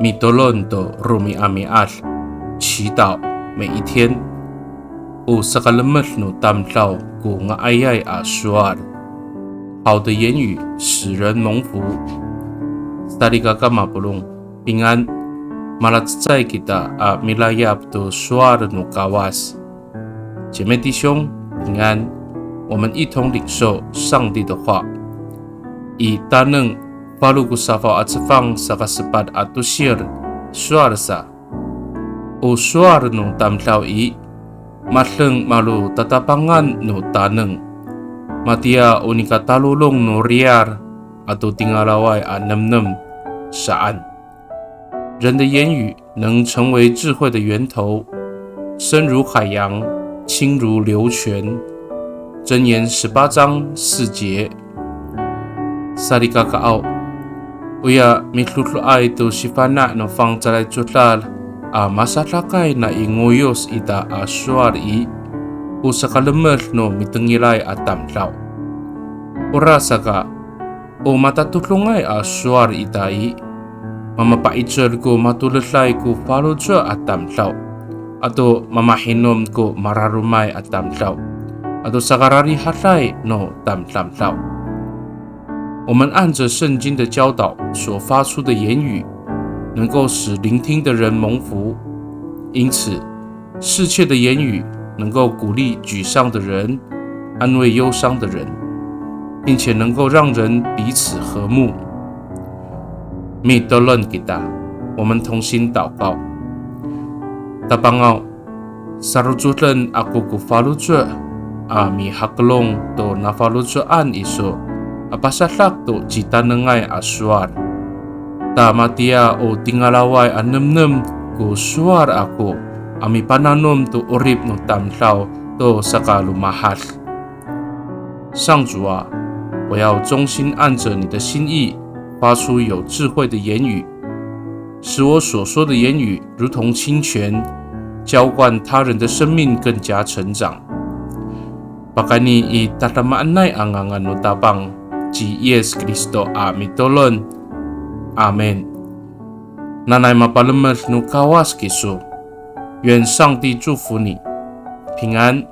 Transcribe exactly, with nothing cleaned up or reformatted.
Mitolon to romi'ami'ad, 祈祷每一天。O sakalemed no tamdaw ko nga'ayay a sowal. 好的言语使人蒙福。Salikaka mapolong, 平安。Malacecay kita a milayap to sowal no Kawas. 姐妹弟兄，平安。我们一同领受上帝的话。I Taneng falo ko safaw a cefang saka sepat a tosir, sowal sa. O sowal no tamdaw i, madeng malo tatapangan no taneng. Matiya o nika talolong no riyar ato tingalaway a nemnem saan. 人的言语能成为智慧的源头，深如海洋，清如流泉。箴言十八章四节。Salikakaaw, oya midodoay to sifana' no fangcalay codad a masadakay nai ngoyos ita a sowal i, o sakalemed no mitengilay a tamdaw. Orasaka, o matatodongay a sowal ita i, mamapa'icel ko matoleday ko faloco' a tamdaw, ato mamahinom ko mararomay a tamdaw, ato sakararihaday no tamdamdaw. 我们按着圣经的教导所发出的言语，能够使聆听的人蒙福。因此，适切的言语能够鼓励沮丧的人，安慰忧伤的人，并且能够让人彼此和睦。Mitolon kita, 我们同心祷告。Tapangaw, sarocoden ako ko faloco' a mihakelong to nafaloco'an iso a pasadak to citanengay a sowal. Ta matiya o tingalaway a nemnem ko sowal ako a mipananom to 'orip no tamdaw to sakalomahad. 上主啊，我要忠心按着你的心意，发出有智慧的言语，使我所说的言语如同清泉，浇灌他人的生命更加成长。Pakayni i tadamaanay a ngangan no Tapang ci Yis Kristo a mitolon. Amin. Nanay mapalemed no Kawas kiso. 愿上帝祝福你，平安。